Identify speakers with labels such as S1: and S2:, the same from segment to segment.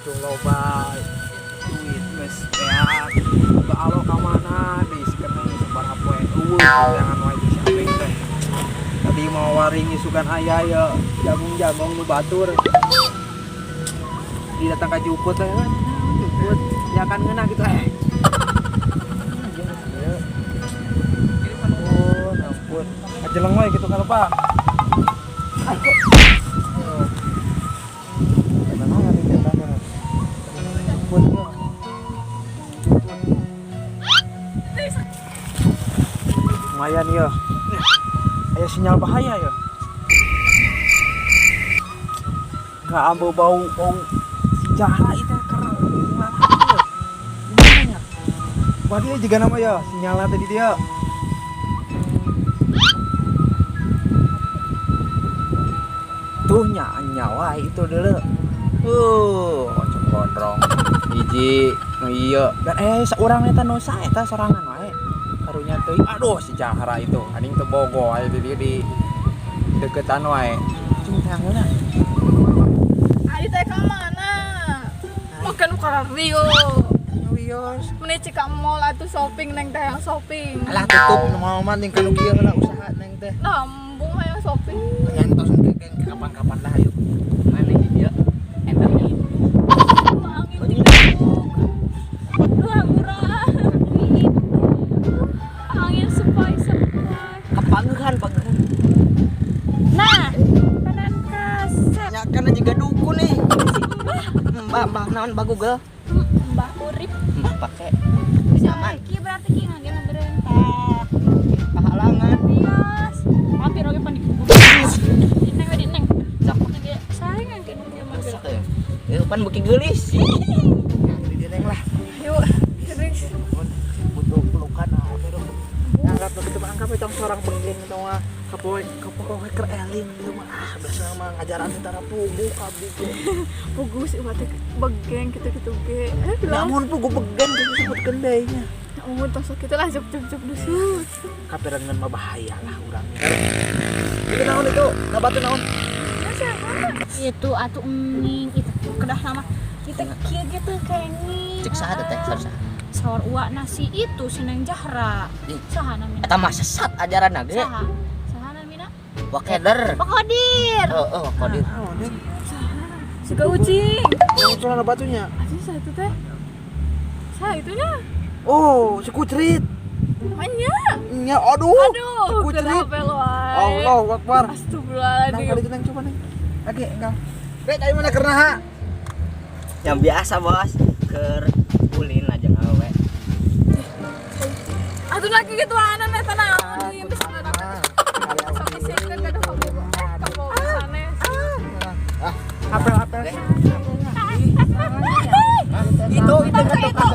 S1: Butuh loba duit geus beak. Teu alo ka mana deui sekeneng sabaraha poe euweuh jangan wae di samping teh. Tadi mau waring isukan aya ya jagung-jagung nu batur. Di datang ka juput teh, juput ya kan ngeunah gitu eh. Oh, ampun. Ajeleng wae gitu kalau Pak. Oh. Tenang ini tenang. Juput ya. Juput. Lumayan ya. Aya sinyal bahaya ya. Gak ambil bau bau si Jahra itu keren gimana ya? Gimana ya? Wah dia juga nama ya sinyalnya tadi dia. Tuh nyawa itu dulu. Ocong gondrong. Hiji, nu ieu. Dan seorang eta nu saeta sorangan wae. Karunya teuing aduh si Jahra itu anjing teu bogo aya di dieu di deketan wae. Cing teh ngeunah.
S2: Adi teh ka mana? Makan Rio.
S1: Wios.
S2: Meni cika mall atuh shopping neng teh yang shopping.
S3: Alah tutup nu mau mah ning kanu kieu heula usaha neng teh.
S2: Nambung hayang shopping.
S3: Nyantos engke kapan-kapan lah ayo.
S4: Mana di dia? Enak.
S2: Angin tiga. Duh, murah. Angin sepoi sepoi.
S4: Kepagehan, pagehan.
S2: Nah, kanan kasep.
S4: Nya kan juga duku nih. Mbah, mbah naon mbah Google?
S2: Mbah Urip.
S4: Mbah pake. Nyaman.
S2: Ki berarti ki ngangge merentah.
S4: Pahalangan.
S2: Bias. Hampir oge pan dikubur. Neng we di neng.
S4: Sok.
S2: Neng sae ngangge nu ieu mah.
S4: Sok ya. Ya pan beuki geulis.
S3: Di dia neng lah.
S2: Yuk, terus.
S3: Butuh pelukan naon teh dong. Angkat begitu mah angkat tong seorang pengging itu mah kapoe kapoe keur eling gitu mah ah biasa mah ngajaran tentara pugu kabeh ge.
S2: Pugu sih mah teh begeng gitu-gitu ge. Eh,
S3: Namun pugu begeng geus disebutkeun deui nya.
S2: Oh, tos kitu lah jup jup jup dusus.
S3: Kaperengan mah bahaya lah urangnya. Itu naon itu? Nabatu naon?
S2: Itu atuh ening itu kedah nama kita kieu gitu kenging.
S4: Cek saha teh, saha saha.
S2: Sawar uak nasi itu si Neng Jahra.
S4: Ih.
S2: Saha namina?
S4: Eta mah sesat ajaran ge.
S2: Saha? Saha namina?
S4: Wakeder.
S2: Pak Kodir.
S4: Heeh, Wakodir.
S3: Naon deh?
S2: Suka ucing.
S3: Yang celana batunya.
S2: Atuh saha itu teh? Saha itu nya?
S3: Oh, si kucrit.
S2: Nya.
S3: Nya aduh.
S2: Aduh,
S3: Si kucrit.
S2: kenapa lo ay?
S3: Allahu Akbar. Nang
S2: Astagfirullahaladzim.
S3: kali itu neng coba neng. Oke, enggak. Rek, ayo mana karena ha?
S4: Yang biasa, Bos. Keur ulin aja awewe.
S2: Atuh lagi gitu anan eta naon ieu bisa sok isikeun ka kabogo. Kabogo sanes.
S3: Ah, apel apel.
S4: Itu itu
S2: Itu itu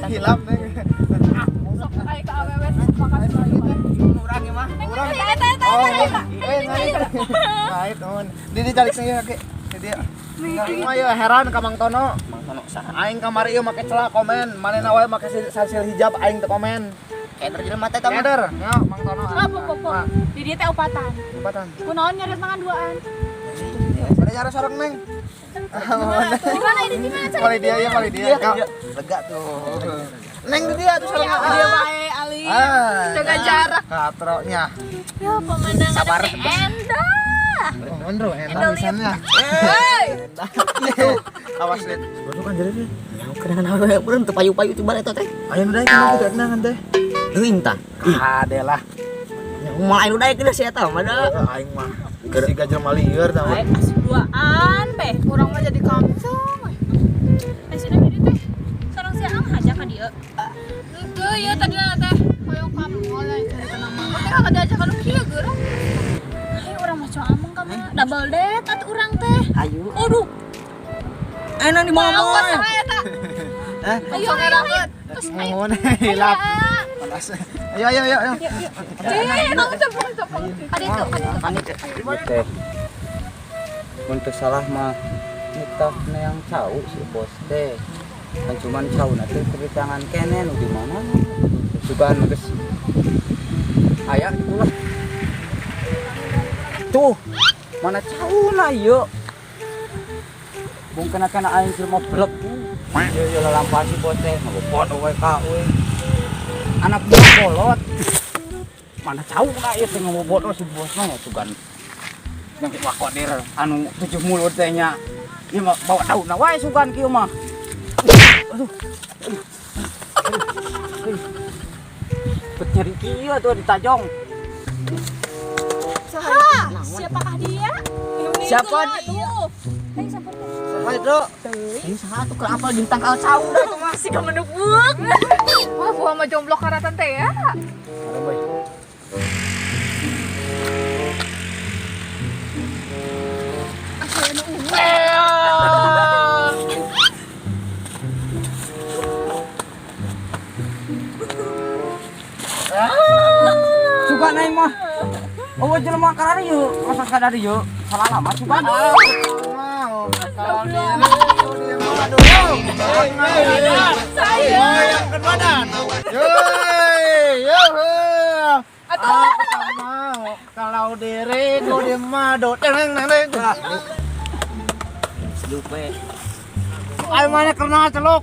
S3: Hilap neng.
S2: sok ai ka awewe makasih wae.
S4: Urang ieu mah.
S3: Urang.
S2: Eta eta eta
S3: Oh,
S2: eta.
S3: eh, naik. Naik, teman. Di calik nih oke. Di dia. Aing mah ya heran ka Mang Tono.
S4: Mang Tono saha?
S3: Aing kamari ieu make celak komen, manehna wae make sasil hijab aing teu komen.
S4: Keder jelema teh eta mah.
S3: Keder, ya Mang Tono.
S2: Lah popo. Di dieu teh opatan.
S3: Opatan.
S2: Kunaon nyari tangan duaan.
S3: Pada nyara sorong neng.
S2: Di mana ini di mana cari?
S3: Boleh dia ya, boleh dia. Lega tuh. Neng di dia tuh sorong.
S2: Dia bae Ali. Jaga jarak.
S3: Katroknya.
S2: Ya pemandangan
S4: Sabar.
S2: endah.
S3: Oh, Ondro enak misalnya.
S2: Hei.
S3: Awas lihat. Baru kan jadi deh.
S4: Yang kenangan awewe urang teu payu-payu coba eta teh.
S3: Ayo udah kenal kita kenangan teh.
S4: Teuing tah.
S3: Kade lah.
S4: Moal anu daek geus si eta mah da.
S3: Aing mah. Si gajah malieur tah.
S2: Bae asup duaan teh. Urang mah jadi kamcong. Eh sini di teh. Sorong siang aja ka dieu. Henteu ieu tadi teh hoyong ka mall cari nama. Teh ka diajak anu kieu geurang. Ayo urang mah coa ameng ka mana? Double date atuh urang teh.
S4: Ayo.
S2: Aduh,
S4: Enak di
S2: mau
S4: mall.
S2: saha eta?
S3: Hah?
S2: Ayo ayo ayo. Terus ayo.
S3: Mohon hilap. Panas. Ayo ayo ayo ayo.
S2: Eh, kamu cepet cepet. Ada itu, ada itu.
S1: Ieu teh. Mun teu salah mah nitah yang cau si bos teh. Kan cuman cau na teh teu tangan kene nu di mana. Sugan geus aya gitu lah. Tuh, mana cauna ieu? Bungkana kana aing mah blek. Ieu ieu lalampahan si bos teh ngabobot we ka euy. Anak buah kolot. Mana cau ka ieu teh ngabobot si bos mah sugan. Yang wakodir anu 7 mulut teh nya. Ieu mah bawa daunna wae sugan kieu mah. Aduh. Bet nyeri kieu atuh ditajong.
S2: Saha? Siapakah dia?
S4: Siapa
S2: dia? Ayo sampeurkeun.
S4: Saha itu? Ini saha tuh kenapa jeung tangkal cau dah tuh mah.
S2: Si kemenuk-buk. Wah, buah mah jomblo karatan teh ya.
S1: Suka naik mah. Oh, jelema karari yeuh, masa kadari yeuh. Salah lama suka.
S3: Kalau diriku di madu, neng neng neng.
S4: Lupe.
S3: Ayo mana kenal celuk?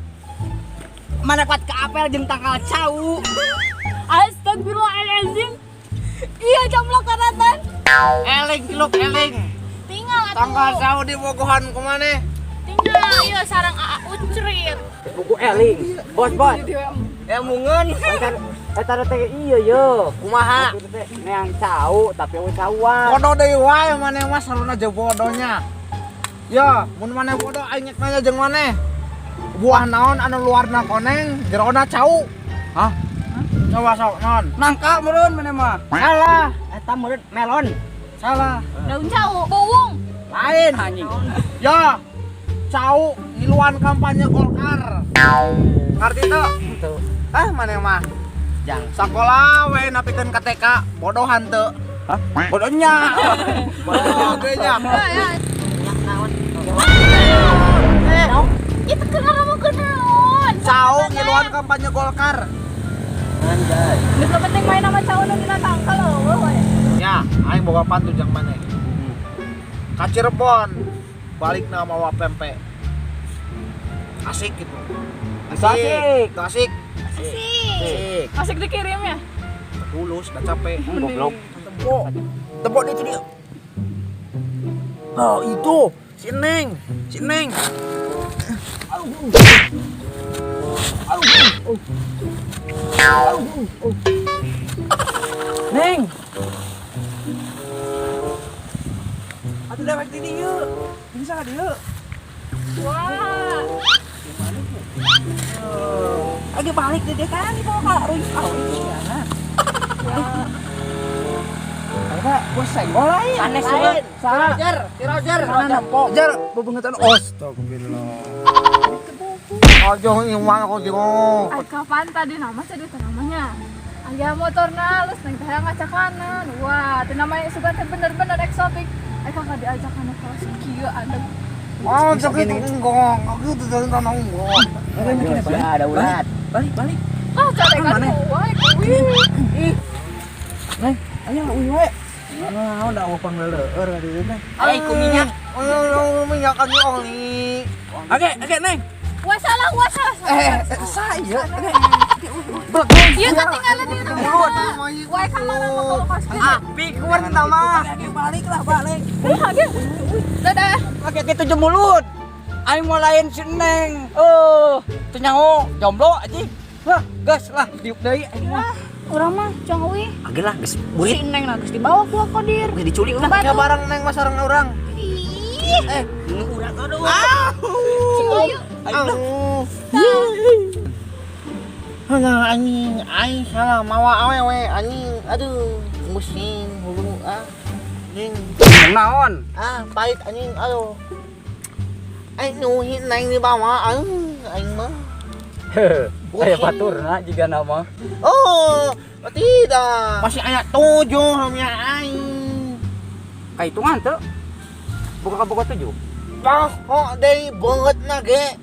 S4: Mana kuat ke apel jeung tangkal cau.
S2: Astagfirullahaladzim. Iya jomblo karatan.
S3: Eling celuk eling.
S2: Tinggal atuh.
S3: Tangkal cau di bogohan kumane?
S2: Tinggal iya sarang AA ucrit.
S1: Buku eling. Bos, bos.
S4: Ya mungeun.
S1: Eta teh iya ye.
S3: Kumaha?
S1: Neang cau tapi eueuh cauan.
S3: Bodoh deui wae maneh mah saruna jeung bodohnya. Ya, mun maneh bodoh aing nyek nanya jeung maneh. Buah naon anu luarna koneng, jerona cau?
S1: Hah?
S3: Coba sok naon?
S1: Nangka meureun maneh mah.
S3: Salah,
S4: Eta meureun melon.
S3: salah.
S2: Daun cau, buwung.
S3: Lain.
S1: Anjing.
S3: Ya, cau ngiluan kampanye Golkar. Ngarti teu?
S1: Henteu.
S3: Ah, maneh mah.
S4: Jang.
S3: Sakola we napikeun ka TK, bodohan teu.
S1: Hah? Bodohnya.
S3: Bodoh ge nya.
S2: Itu kenal mau kenaon.
S3: Cau ngiluan kampanye Golkar.
S4: Anjay.
S2: Geus penting main sama cau nu dina tangkal eueuh we.
S3: Ya, aing boga pantun jeung maneh. Ka Cirebon balikna mawa pempek. Asik gitu.
S1: Asik.
S3: Asik. Asik.
S2: Asik. Asik dikirim ya?
S3: Tulus, udah capek.
S1: Goblok.
S3: Tebok. Tebok itu dia. Oh, itu si Neng. Si Neng. Aduh. Aduh. Aduh.
S1: Neng. Atuh dewek di dieu. Bisa ka dieu?
S2: Wah.
S1: Lagi balik deh dia kan dibawa ka ruy awe jangan. Eta bos senggol lain.
S4: Sanes lain.
S1: Salah.
S3: Roger, si Roger.
S1: Mana nempo?
S3: Roger, bebengetan astagfirullah. Aduh, imang aku jeung.
S2: Ay, kapan tadi nama jadi teh namanya? Aya motorna alus neng teh ngacakanan. Wah, teh namanya sugan teh bener-bener eksotik. Ay kakak diajakan kelas kieu atuh.
S3: Oh, sakit enggak, aku tuh jalan tanah enggak.
S4: Ada urat.
S1: Balik, balik.
S2: Ah, carekan wae kuwi.
S1: Neng, ayo uy wae. Nah, udah eueuh pangleueur ka dieu teh.
S4: Ai ku minyak.
S3: Oh, minyak kan oli.
S1: Oke, oke, Neng.
S2: Wah salah, wah salah.
S1: Saya.
S2: Iya ketinggalan di rumah. Wah kamar mah kalau kos.
S4: Ah, pikuan kita mah.
S1: Balik lah, balik.
S2: Eh, hage. Dadah.
S1: Pakai 7 mulut. Aing mau lain si Neng. Oh, teu nyaho jomblo anjing. Wah, geus lah diuk deui aing mah.
S2: Urang mah cong euy.
S4: Age lah geus
S2: Si
S4: burit.
S2: Neng lah geus dibawa ku Kodir.
S4: Geus diculik lah.
S3: Ya bareng Neng mah sareng urang.
S2: Ih.
S4: Nu urang aduh.
S2: Ayo.
S3: Aduh. Alah anjing, aing salah mawa awewe anjing. Aduh, pusing hulu ah. Anjing.
S1: Naon?
S3: Ah, pahit anjing, aduh. Aing nuhin neng dibawa, aduh, aing mah.
S1: Aya baturna jiga nama.
S3: Oh, tidak. Masih aya 7 namanya aing.
S1: Kahitungan teu? Buka ka 7.
S3: Bah, oh, deui beungeut na ge.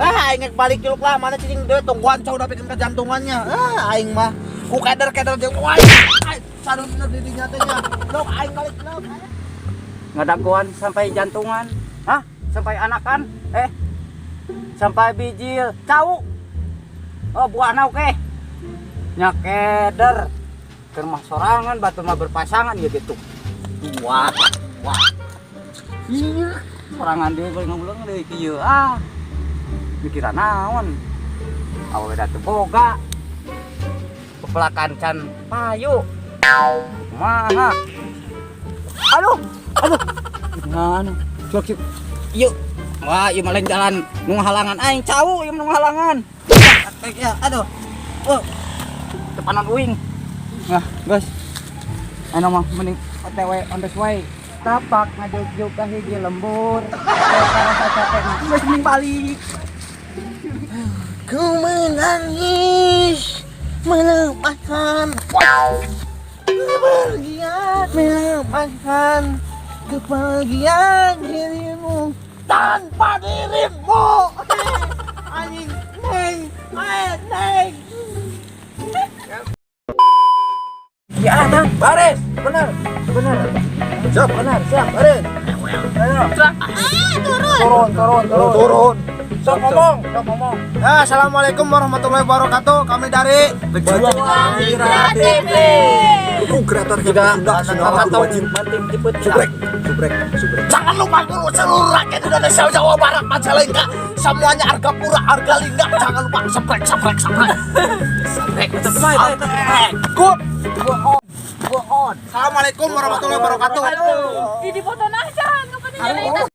S3: Ah, aing balik ciluk lah, mana cicing deui tungguan cau dapikeun ka jantungannya. Ah, aing mah ku keder-keder jeung wah. Sadunna di dinya teh nya. Lok aing balik lok.
S1: Ngadagoan sampai jantungan. Hah?
S5: Sampai anakan sampai bijil cau. Oh, buahna oke. Nya keder. Keur mah sorangan, batur mah berpasangan ya gitu. Wah, wah. Iya, sorangan deui balik ngomong deui kieu ah. Mikiran naon? Awewe da teu boga. Pepelakan can payu. Kumaha? Aduh, aduh. Gimana? Cok, cok. Yuk. Wah, ieu mah lain jalan nu ngahalangan aing cau, ieu mah nu ngahalangan. Ya, aduh. Oh. Depanan uing. Nah, guys. Anu mah mending OTW on the way. Tapak ngajuk-juk ka hiji lembur. Rasa capek mah geus mending balik.
S3: Ku menangis melepaskan kepergian, melepaskan kepergian dirimu tanpa dirimu. Anjing, neng, neng, neng.
S1: Ya, Tang, baris. Benar. Benar.
S3: Siap,
S1: Benar, siap.
S3: baris.
S1: Ayo.
S2: Ah, turun.
S1: Turun, turun, turun.
S3: Turun.
S1: Sok ngomong, sok ngomong.
S3: Ya, assalamualaikum warahmatullahi wabarakatuh. Kami dari
S1: Pejuang
S2: Hijrah TV.
S6: Itu kreator
S1: Juga
S3: atau
S1: banting tipe
S6: Subrek, subrek, subrek.
S3: Jangan lupa guru seluruh rakyat Indonesia, Jawa Barat, Majalengka, semuanya Argapura, Argalingga, jangan lupa seprek, seprek, seprek. Seprek, seprek. Good.
S1: Go on.
S3: Assalamualaikum warahmatullahi wabarakatuh.
S2: Di foto aja, kapan ini?